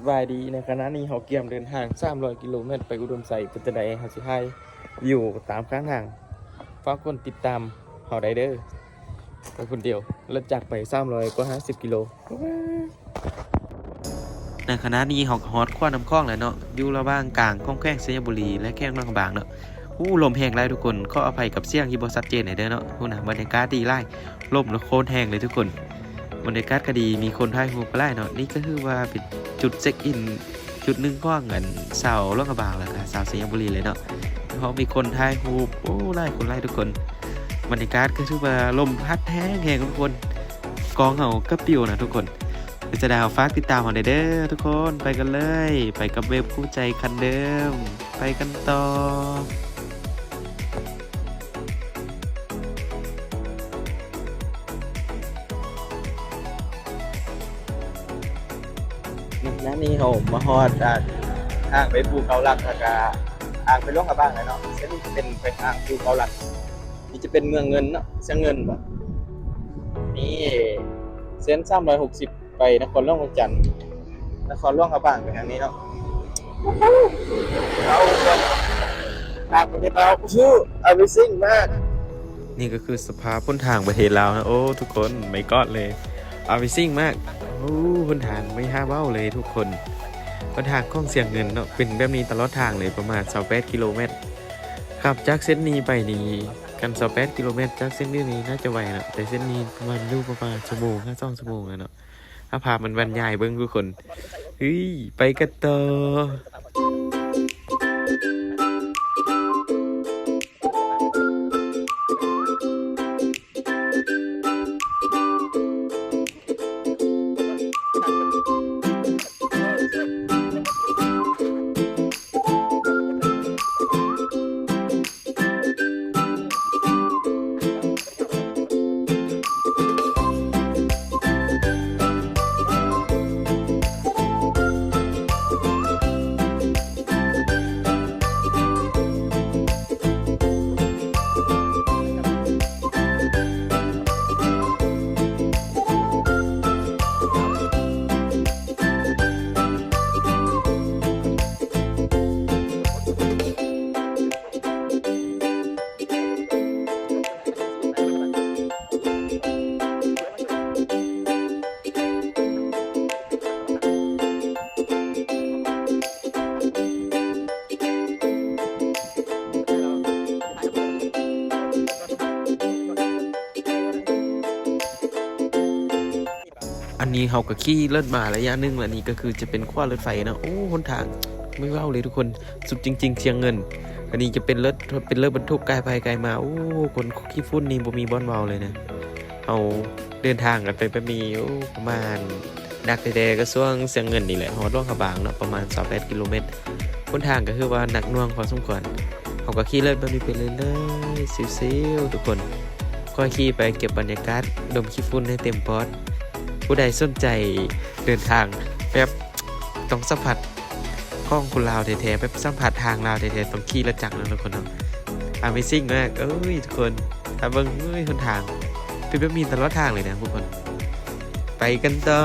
ສະບາຍດີ ໃນຂະນະນີ້ເຮົາກຽມເດີນທາງສາມຮ້ອຍກິໂລແມັດໄປອຸດົມໄຊ ເປັນຈັ່ງໃດເຮົາຊິຖ່າຍວິວຕາມຂ້າງທາງ ຝາກກົດຕິດຕາມເຮົາໄດ້ເດີ. ໄປຄົນດຽວ ລົດຈັກໄປສາມຮ້ອຍກວ່າຫ້າສິບກິໂລ. ໃນຂະນະນີ້ເຮົາກໍຮອດຂົວນ້ຳຂອງແລ້ວເນາະ ຢູ່ລະຫວ່າງກາງຂອງແຂວງໄຊຍະບູລີ ແລະ ແຂວງຫຼວງພະບາງເນາະ. ໂອ້ ລົມແຮງຫຼາຍທຸກຄົນ ຂໍອະໄພກັບສຽງທີ່ບໍ່ຊັດເຈນແດ່ເດີເນາະ. ໂອ້ນະ ບັນຍາກາດດີຫຼາຍ ລົມລະໂຄດແຮງເລີຍທຸກຄົນ. ບັນຍາກາດກໍດີ ມີຄົນຖ່າຍຮູບກໍຫຼາຍເນາະ. ນີ້ກໍຄືວ່າເປັນຈຸດເຊັກອິນຈຸດໜຶ່ງຂອງອັນຊາວຫຼວງພະບາງ ແລ້ວກໍຊາວໄຊຍະບູລີເລີຍເນາະ. ເຮົາມີຄົນຖ່າຍຮູບ ໂອ້ ຫຼາຍຄົນຫຼາຍທຸກຄົນ. ບັນຍາກາດກໍຖືວ່າລົມພັດແຮງແຮງທຸກຄົນ ກ້ອງເຮົາກໍປິວນະທຸກຄົນ. ເປັນຈັ່ງໃດເຮົາຝາກຕິດຕາມເຮົາແດ່ເດີທຸກຄົນ. ໄປກັນເລີຍ ໄປກັບເວັບຄູ່ໃຈຄັນເດີມ ໄປກັນຕໍ່. ນະ ນີ້ເຮົາມາຮອດ ອ່າ ທາງໄປພູເກົ້າຫຼັກ ແລ້ວກະທາງໄປຫຼວງພະບາງແລ້ວເນາະ. ເສັ້ນນີ້ຈະເປັນໄປທາງພູເກົ້າຫຼັກ ນີ້ຈະເປັນເມືອງເງິນເນາະ ຊຽງເງິນບໍ ນີ້ເສັ້ນສາມຮ້ອຍຫົກສິບ ໄປນະຄອນຫຼວງວຽງຈັນ ນະຄອນຫຼວງພະບາງໄປທາງນີ້ເນາະ. ເອົາ ປາກປະເທດລາວ Amazing ມາກ. ນີ້ກໍຄືສະພາບຫົນທາງປະເທດລາວນະ. ໂອ້ ທຸກຄົນ ໄມກອດເລີຍ Amazing ມາກ. ໂອ້ ຫົນທາງໄມ່ຫາເວົ້າເລີຍທຸກຄົນ. ຫົນທາງຂອງຊຽງເງິນເນາະ ເປັນແບບນີ້ຕະຫຼອດທາງເລີຍ ປະມານຊາວແປດກິໂລແມັດ. ຂັບຈາກເສັ້ນນີ້ໄປນີ້ ຄັນຊາວແປດກິໂລແມັດ ຈາກເສັ້ນນີ້ນີ້ໜ້າຈະໄວເນາະ ແຕ່ເສັ້ນນີ້ປະມານ ຢູ່ປະມານຊົ່ວໂມງ ຫາສອງຊົ່ວໂມງແລ້ວເນາະ. ເອົາພາບມັນບັນຍາຍເບິ່ງທຸກຄົນ. ເຮີ້ຍ ໄປກັນຕໍ່. ອັນນີ້ເຮົາກໍຂີ່ລົດມາໄລຍະໜຶ່ງແລ້ວ ນີ້ກໍຄືຈະເປັນຂົວລົດໄຟເນາະ. ໂອ້ ຫົນທາງໄມ່ເວົ້າເລີຍທຸກຄົນ ສຸດຈິງໆ ຊຽງເງິນ. ອັນນີ້ຈະເປັນລົດ ເປັນລົດບັນທຸກກາຍໄປກາຍມາ. ໂອ້ ຄົນຂີ້ຝຸ່ນນີ້ບໍ່ມີບ່ອນເວົ້າເລີຍນະ. ເຮົາເດີນທາງກັນໄປແບບນີ້ ໂອ້ ປະມານ ໜັກແທ້ໆ ກໍຊ່ວງຊຽງເງິນນີ້ແຫຼະ ຮອດຫຼວງພະບາງເນາະ ປະມານຊາວແປດກິໂລແມັດ. ຫົນທາງກໍຄືວ່າໜັກໜ່ວງພໍສົມຄວນ. ເຮົາກໍຂີ່ລົດແບບນີ້ໄປເລື້ອຍໆ ຊິວໆ ທຸກຄົນ. ຄ່ອຍຂີ່ໄປເກັບບັນຍາກາດ ດົມຂີ້ຝຸ່ນໃຫ້ເຕັມປອດ. ຜູ້ໃດສົນໃຈເດີນທາງແບບຕ້ອງສຳຜັດ ຂອງຄົນລາວແທ້ໆ ແບບສຳຜັດທາງລາວແທ້ໆ ຕ້ອງຂີ່ລົດຈັກນະທຸກຄົນເນາະ. Amazing ມາກເອີຍທຸກຄົນ. ຖ້າເບິ່ງ ເອີຍ ຫົນທາງເປັນແບບນີ້ຕະຫຼອດທາງເລີຍນະທຸກຄົນ. ໄປກັນຕໍ່.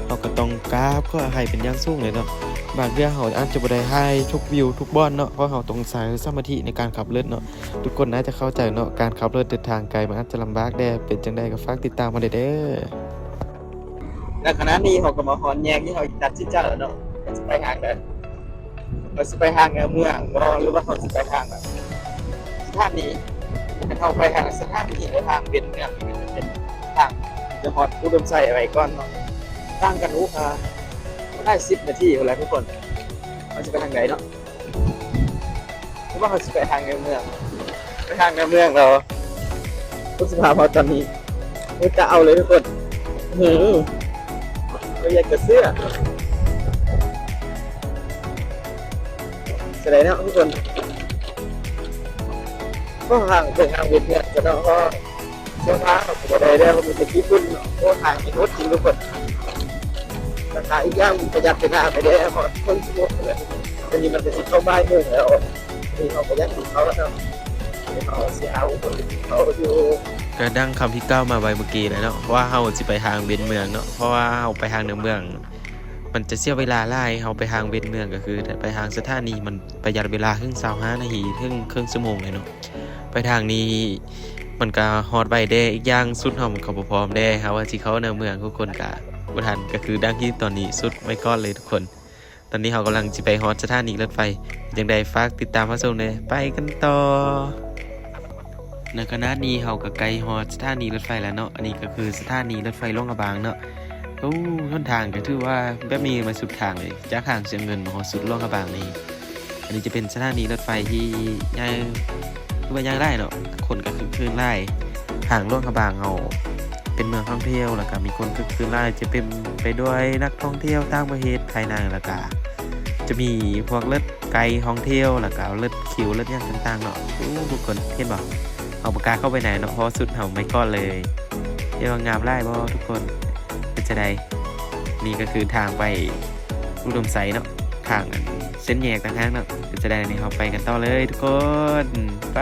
ເຮົາກໍຕ້ອງກາບຂໍອະໄພເປັນຢ່າງສູງເລີຍເນາະ. ບາງເທື່ອເຮົາອາດຈະບໍ່ໄດ້ຖ່າຍທຸກວິວທຸກບ່ອນເນາະ ເພາະເຮົາຕ້ອງໃຊ້ສະມາທິໃນການຂັບລົດເນາະ. ທຸກຄົນໜ້າຈະເຂົ້າໃຈເນາະ ການຂັບລົດເດີນທາງໄກມັນອາດຈະລຳບາກແດ່. ເປັນຈັ່ງໃດກໍຝາກຕິດຕາມມາແດ່ເດີ. ໃນຂະນະນີ້ເຮົາກໍມາຮອດແຍກທີ່ເຮົາຕັດສິນໃຈແລ້ວເນາະ ວ່າຊິໄປທາງໃດ ວ່າຊິໄປທາງໃນເມືອງບໍ ຫຼືວ່າເຮົາຊິໄປທາງແບບສະຖານີ. ຄັນເຮົາໄປທາງສະຖານີ ຫຼືທາງເປັນເມືອງ ນີ້ກໍຈະເປັນທາງທີ່ຈະຮອດອຸດົມໄຊໄວ້ກ່ອນເນາະ. ຕ່າງກັນ ໂອ້ ປະມານສິບນາທີພຸ້ນແຫຼະທຸກຄົນ. ເຮົາຊິໄປທາງໃດເນາະ? ຫຼືວ່າເຮົາຊິໄປທາງໃນເມືອງ? ໄປທາງໃນເມືອງແລ້ວ ເບິ່ງສະພາບເຮົາຕອນນີ້ ໂອ້ຍ ຕາເອົາເລີຍທຸກຄົນ. ຫື ບໍ່ຢາກຈະເຊື່ອ. ຈັ່ງໃດເນາະທຸກຄົນ? ເພາະທາງເປັນທາງວຽດນາມຊະເນາະ. ເສຍເວລາເຮົາກໍບໍ່ໄດ້ແລ້ວ ມີແຕ່ຂີ້ຝຸ່ນເນາະ. ໂອ້ ທາງນີ້ໂຫດຈິງທຸກຄົນ. ລາຄາອີກຢ່າງປະຢັດເວລາໄປແດ່ ເພາະຄົນຊິໝົດແລ້ວ. ດຽວນີ້ມັນກໍຊິເຂົ້າບ່າຍໂມງແລ້ວ ນີ້ເຮົາກໍຢາກກິນເຂົ້າແລ້ວເນາະ. ກໍດັ່ງຄຳທີ່ກ່າວມາໄວ້ເມື່ອກີ້ແຫຼະເນາະ ວ່າເຮົາຊິໄປທາງເວັນເມືອງເນາະ ເພາະວ່າເຮົາໄປທາງເໜືອເມືອງ ມັນຈະເສຍເວລາຫຼາຍ. ເຮົາໄປທາງເວັນເມືອງ ກໍຄືໄປທາງສະຖານີ ມັນປະຢັດເວລາເຖິງຊາວຫ້ານາທີ ເຖິງເຄິ່ງຊົ່ວໂມງເລີຍເນາະ. ໄປທາງນີ້ມັນກໍຮອດໄວແດ່ ອີກຢ່າງຊຸດເຮົາມັນກໍບໍ່ພ້ອມແດ່. ເຮົາວ່າຊິເຂົ້າເໜືອເມືອງ ທຸກຄົນກໍບໍ່ທັນ ກໍຄືດັ່ງທີ່ຕອນນີ້ຊຸດໄວ້ກ່ອນເລີຍທຸກຄົນ. ຕອນນີ້ເຮົາກຳລັງຊິໄປຮອດສະຖານີລົດໄຟ ຈັ່ງໃດຝາກຕິດຕາມຮັບຊົມແດ່. ໄປກັນຕໍ່. ໃນຂະນະນີ້ເຮົາກໍໃກ້ຮອດສະຖານີລົດໄຟແລ້ວເນາະ. ອັນນີ້ກໍຄືສະຖານີລົດໄຟຫຼວງພະບາງເນາະ. ໂອ້ ຫົນທາງກໍຖືວ່າແບບນີ້ມາສຸດທາງເລີຍ ຈາກທາງຊຽງເງິນມາຮອດສຸດຫຼວງພະບາງນີ້. ອັນນີ້ຈະເປັນສະຖານີລົດໄຟທີ່ໃຫຍ່ ຖືວ່າໃຫຍ່ຫຼາຍເນາະ ຄົນກໍຄຶກຄື້ນຫຼາຍ. ທາງຫຼວງພະບາງເຮົາເປັນເມືອງທ່ອງທ່ຽວ ແລ້ວກໍມີຄົນຄຶກຄື້ນຫຼາຍ ຈະເຕັມໄປດ້ວຍນັກທ່ອງທ່ຽວຕ່າງປະເທດ ພາຍໃນ ແລ້ວກໍຈະມີພວກລົດໄກທ່ອງທ່ຽວ ແລ້ວກໍລົດຄິວ ລົດຫຍັງຕ່າງໆເນາະ. ໂອ້ ທຸກຄົນເຫັນບໍ່? ເຮົາບໍ່ກ້າເຂົ້າໄປໃນເນາະ ເພາະວ່າຊຸດເຮົາໄວ້ກ່ອນເລີຍ. ເຫັນວ່າງາມຫຼາຍບໍ່ທຸກຄົນ? ເປັນຈັ່ງໃດ? ນີ້ກໍຄືທາງໄປອຸດົມໄຊເນາະ ທາງອັນເສັ້ນແຍກຕ່າງຫາກເນາະ. ເປັນຈັ່ງໃດ? ນີ້ເຮົາໄປກັນຕໍ່ເລີຍທຸກຄົນ ໄປ.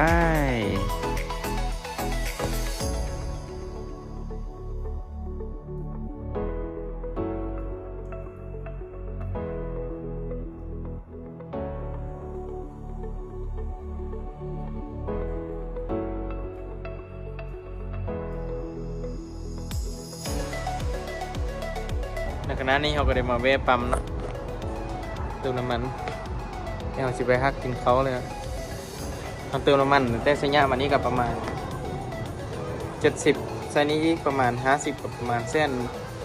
ໃນຂະນະນີ້ເຮົາກໍໄດ້ມາແວ່ປ້ຳເນາະ ເຕີມນ້ຳມັນ ແລ້ວເຮົາຊິໄປຫາກິນເຂົ້າເລີຍ. ເຮົາເຕີມນ້ຳມັນຕັ້ງແຕ່ໄຊຍະມານີ້ກໍປະມານເຈັດສິບ ໃສ່ນີ້ອີກປະມານຫ້າສິບ ກໍປະມານແສນ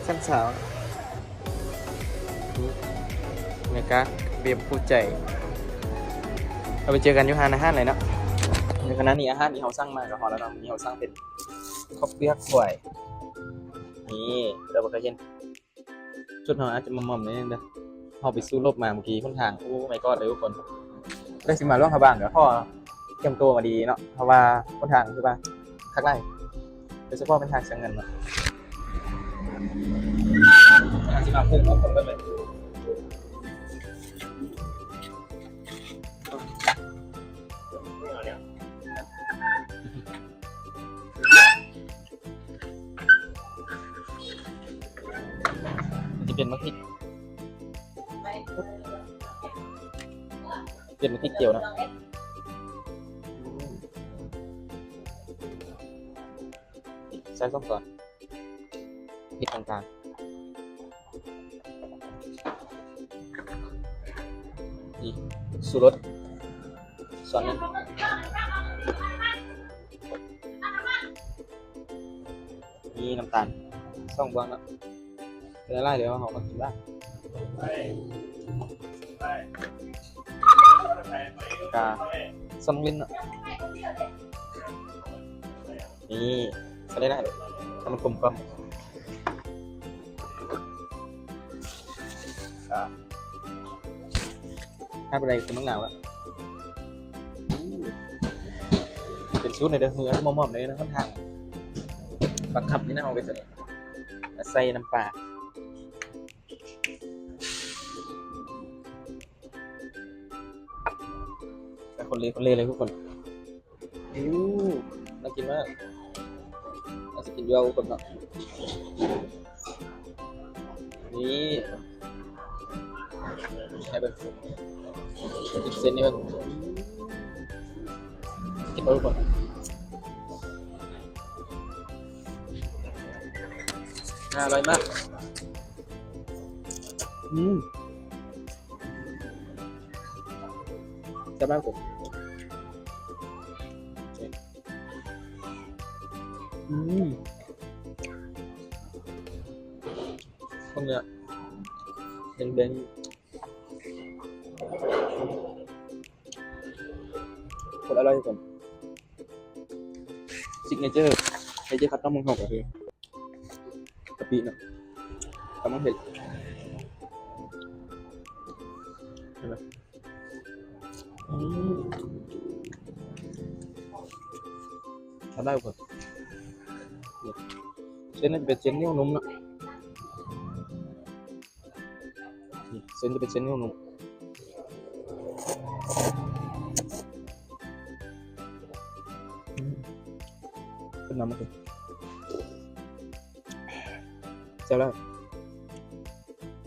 ແສນຊາວ. ບັນຍາກາດແບບຄູ່ໃຈ ເຮົາໄປເຈີກັນຢູ່ຮ້ານອາຫານເລີຍເນາະ. ໃນຂະນະນີ້ອາຫານທີ່ເຮົາສັ່ງມາກໍຮອດແລ້ວເນາະ. ມື້ນີ້ເຮົາສັ່ງເປັນເຂົ້າປຽກຄວາຍ ນີ້ ເຈົ້າບໍ່ເຄີຍເຫັນ. ຊຸດເຮົາອາດຈະໝອມໆໜ້ອຍໜຶ່ງເດີ ເຮົາໄປສູ້ລົບມາມື້ກີ້ຫົນທາງ ໂອ້ ມາຍກອດເລີຍທຸກຄົນ. ໄດ້ຊິມາຫຼວງພະບາງກໍຂໍກຽມໂຕມາດີເນາະ ເພາະວ່າຫົນທາງຄືວ່າຄັກຫຼາຍ ໂດຍສະເພາະເປັນທາງຊຽງເງິນເນາະ. ຊິມາພຸ້ງເອົາຄົນເບິດເລີຍ. ມັນຈະເປັນໝາກພິກ ເປັນໝາກພິກຈຽວເນາະ. ໃສ່ສອງສ່ວນ ເຜັດກາງໆ ນີ້ ຊູລົດສ່ວນໜຶ່ງ ມີນ້ຳຕານສອງບ່ວງເນາະ. ຫຼາຍໆ ດຽວເຮົາມາກິນລະ ກະສ່ວນໜຶ່ງເນາະ. ນີ້ ໃສ່ຫຼາຍໆ ໃຫ້ມັນກົມກ່ອມ. ອ່າ ຫາກບໍ່ໄດ້ ຄົນມັນໜາວລະ. ເປັນສູດເລີຍເດີ ມືອາດຈະໝອມໆ ເລີຍນະ ຂ້ອນຂ້າງບັງຄັບນີ້ນະ. ເອົາໄປໃສ່ ໃສ່ນ້ຳປາ ແຕ່ຄົນເລ ຄົນເລເລີຍທຸກຄົນ. ໂອ້ ໜ້າກິນມາກ ອາດຊິກິນຢູ່ເອົາກ່ອນເນາະ. ນີ້ ໃຫ້ເບິ່ງ ກິນເສັ້ນນີ້ເບິ່ງ ກິນເອົາກ່ອນ. ອາ ອະລ່ອຍມາກ. ອືມ ແຊບຫຼາຍ. ອືມ ຂອງເນື້ອເດ້ງໆ ໂຄດອະລ່ອຍທຸກຄົນ. ຊິກເນເຈີ ເນເຈີຄັດຕອມຂອງເຮົາກໍຄື ກະປິເນາະ ຕຳບັກເຜັດ ເຫັນບໍ່? ອືມ ທານໄດ້ເພິ່ນ ເສັ້ນນີ້ເປັນເສັ້ນໜຽວນຸ້ມເນາະ ນີ້ ເສັ້ນຈະເປັນເສັ້ນໜຽວນຸ້ມ. ແຊບຫຼາຍ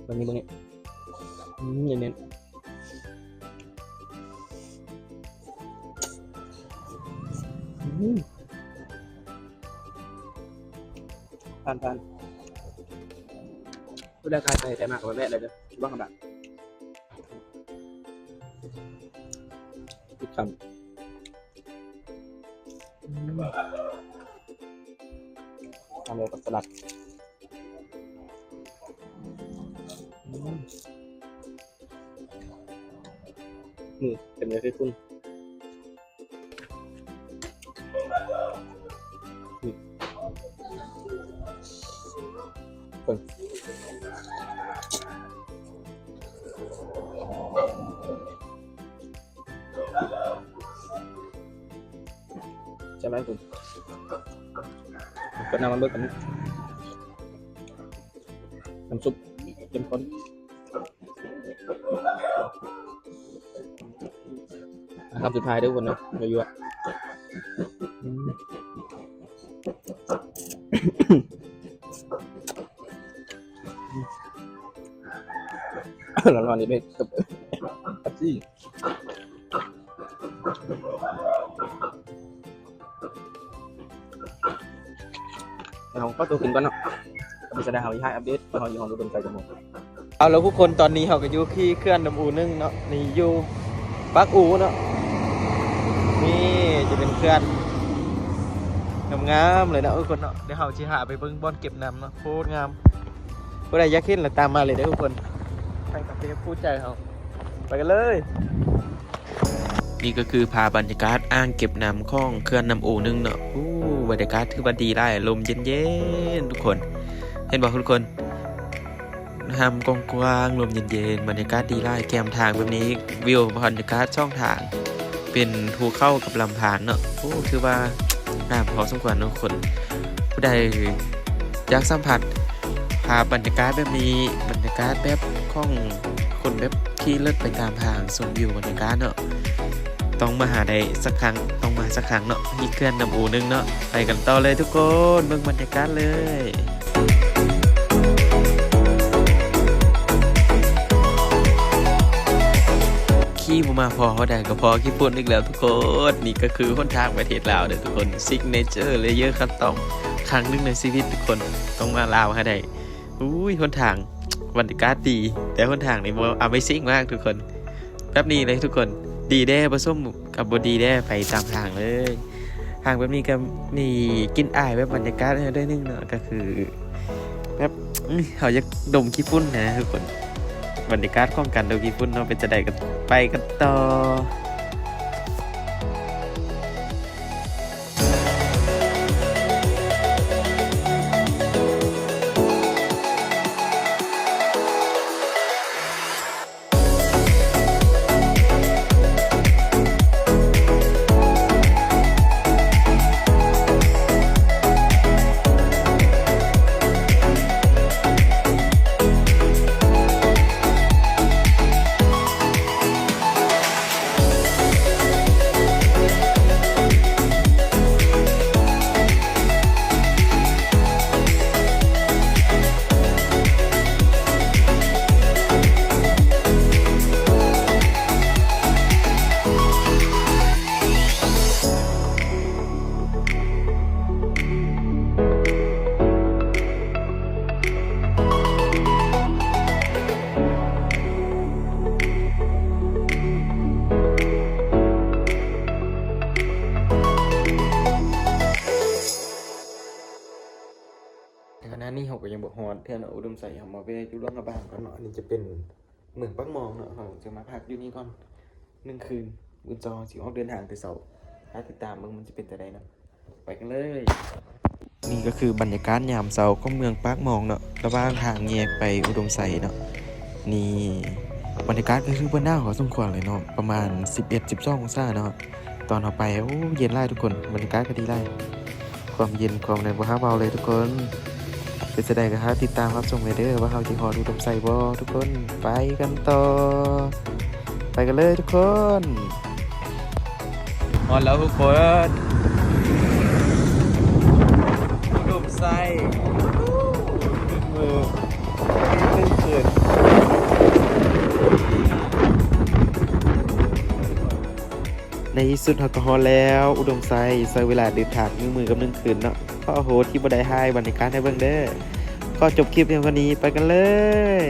ເບິ່ງນີ້ ເບິ່ງນີ້ ອືມ ເນັ້ນໆ ອືມ ຜ່ານໆ ຜູ້ໃດຂາຍໄກ່ໄດ້ມາກກະແວະໄດ້ເດີ ບໍ່ລຳບາກ ອີກຄຳ ອືມ ທານເລີຍກັບສະຫຼັດ ອືມ ນີ້ເຕັມເລີຍ ເຂົ້ມຂຸ້ນ ນີ້ ເບິ່ງ ຈະໄດ້ເບິ່ງ ກໍນຳມາເບິ່ງກັນ ນ້ຳຊຸບເຂັ້ມຂຸ້ນ ຄຳສຸດທ້າຍເດີທຸກຄົນເດີ ຍົວໆ ອືມ ຮ້ອນໆ ນີ້ເປັນ ເປັບຊີ ເຮົາຂໍໂຕກິນກ່ອນເນາະ ເປັນຈັ່ງໃດເຮົາຊິຖ່າຍອັບເດດ ເຮົາຢູ່ຫ້ອງອຸດົມໄຊກັນໝົດ. ເອົາລະທຸກຄົນ ຕອນນີ້ເຮົາກະຢູ່ທີ່ເຂື່ອນນ້ຳອູໜຶ່ງເນາະ ນີ້ຢູ່ປາກອູເນາະ ນີ້ຈະເປັນເຂື່ອນງາມໆ ເລີຍເນາະທຸກຄົນເນາະ. ດຽວເຮົາຊິພາໄປເບິ່ງບ່ອນເກັບນ້ຳເນາະ ໂຄດງາມ. ຜູ້ໃດຢາກເຫັນລະຕາມມາເລີຍເດີທຸກຄົນ ໃຜກະເປັນຄູ່ໃຈເຮົາ ໄປກັນເລີຍ. ນີ້ກະຄືພາບບັນຍາກາດອ່າງເກັບນ້ຳຂອງເຂື່ອນນ້ຳອູໜຶ່ງເນາະ. ໂອ້ ບັນຍາກາດຖືວ່າດີຫຼາຍ ລົມເຢັນໆ ທຸກຄົນ ເຫັນບໍ່ທຸກຄົນ ນ້ຳກວ້າງໆ ລົມເຢັນໆ ບັນຍາກາດດີຫຼາຍ. ແຄມທາງແບບນີ້ ວິວບັນຍາກາດສອງທາງ ເປັນພູເຂົາກັບລຳທານເນາະ. ໂອ້ ຖືວ່າງາມພໍສົມຄວນເນາະທຸກຄົນ. ຜູ້ໃດຢາກສຳຜັດພາບບັນຍາກາດແບບນີ້ ບັນຍາກາດແບບຂອງຄົນແບບຂີ່ລົດໄປຕາມທາງ ຊົມວິວບັນຍາກາດເນາະ ຕ້ອງມາຫາໄດ້ສັກຄັ້ງ ຕ້ອງມາສັກຄັ້ງເນາະ ທີ່ເຂື່ອນນ້ຳອູໜຶ່ງເນາະ. ໄປກັນຕໍ່ເລີຍທຸກຄົນ ເບິ່ງບັນຍາກາດເລີຍ. ຂີ່ບໍ່ມາພໍເທົ່າໃດກະພໍຂີ້ຝຸ່ນອີກແລ້ວທຸກຄົນ. ນີ້ກະຄືຫົນທາງປະເທດລາວເດີທຸກຄົນ ຊິກເນເຈີເລເຢີ ຂັ້ນຕ້ອງ ຄັ້ງໜຶ່ງໃນຊີວິດທຸກຄົນ ຕ້ອງມາລາວໃຫ້ໄດ້. ອຸ້ຍ ຫົນທາງ ບັນຍາກາດດີ ແຕ່ຫົນທາງນີ້ບໍ່ອາເມຊິງມາກທຸກຄົນ. ແບບນີ້ເລີຍທຸກຄົນ ດີແດ່ປະສົມກັບບໍ່ດີແດ່ ໄປຕາມທາງເລີຍ. ທາງແບບນີ້ກະມີກິ່ນອາຍແບບບັນຍາກາດໜ້ອຍໜຶ່ງເນາະ ກະຄືແບບ ອື ເຮົາຢາກດົມຂີ້ຝຸ່ນຫັ້ນນະທຸກຄົນ. ບັນຍາກາດຂອງການດົມຂີ້ຝຸ່ນເນາະ ເປັນຈັ່ງໃດກະໄປກັນຕໍ່. ໃນຂະນະນີ້ເຮົາກະຍັງບໍ່ຮອດເທື່ອເນາະ ອຸດົມໄຊ. ເຮົາມາແວ່ຢູ່ຫຼວງພະບາງກ່ອນເນາະ. ອັນນີ້ຈະເປັນເມືອງປາກໝອງເນາະ. ເຮົາຈະມາພັກຢູ່ນີ້ກ່ອນໜຶ່ງຄືນ ມື້ເຊົ້າເຮົາຊິອອກເດີນທາງແຕ່ເຊົ້າ. ຖ້າຕິດຕາມເບິ່ງມັນຈະເປັນຈັ່ງໃດເນາະ. ໄປກັນເລີຍ. ນີ້ກະຄືບັນຍາກາດຍາມເຊົ້າຂອງເມືອງປາກໝອງເນາະ ລະຫວ່າງທາງແຍກໄປອຸດົມໄຊເນາະ. ນີ້ບັນຍາກາດກະຖືວ່າໜາວພໍສົມຄວນເລີຍເນາະ ປະມານສິບເອັດ ສິບສອງອົງສາເນາະ. ຕອນເຮົາໄປ ໂອ້ ເຢັນຫຼາຍທຸກຄົນ ບັນຍາກາດກະດີຫຼາຍ ຄວາມເຢັນຄວາມນັ້ນບໍ່ຫາເວົ້າເລີຍທຸກຄົນ. ເປັນຈັ່ງໃດກະຖ້າຕິດຕາມຮັບຊົມໄປເດີ ວ່າເຮົາຊິຮອດອຸດົມໄຊບໍ່ທຸກຄົນ. ໄປກັນຕໍ່ ໄປກັນເລີຍທຸກຄົນ. ຮອດແລ້ວທຸກຄົນ ໃສ່ໜຶ່ງມື້ໜຶ່ງຄືນ. ໃນທີ່ສຸດເຮົາກໍຮອດແລ້ວ ອຸດົມໄຊ. ໃຊ້ເວລາເດີນທາງໜຶ່ງມື້ກັບໜຶ່ງຄືນເນາະ. ຂໍໂທດທີ່ບໍ່ໄດ້ຖ່າຍບັນຍາກາດໃຫ້ເບິ່ງເດີ້. ຂໍຈົບຄລິບພຽງເທົ່ານີ້ ໄປກັນເລີຍ.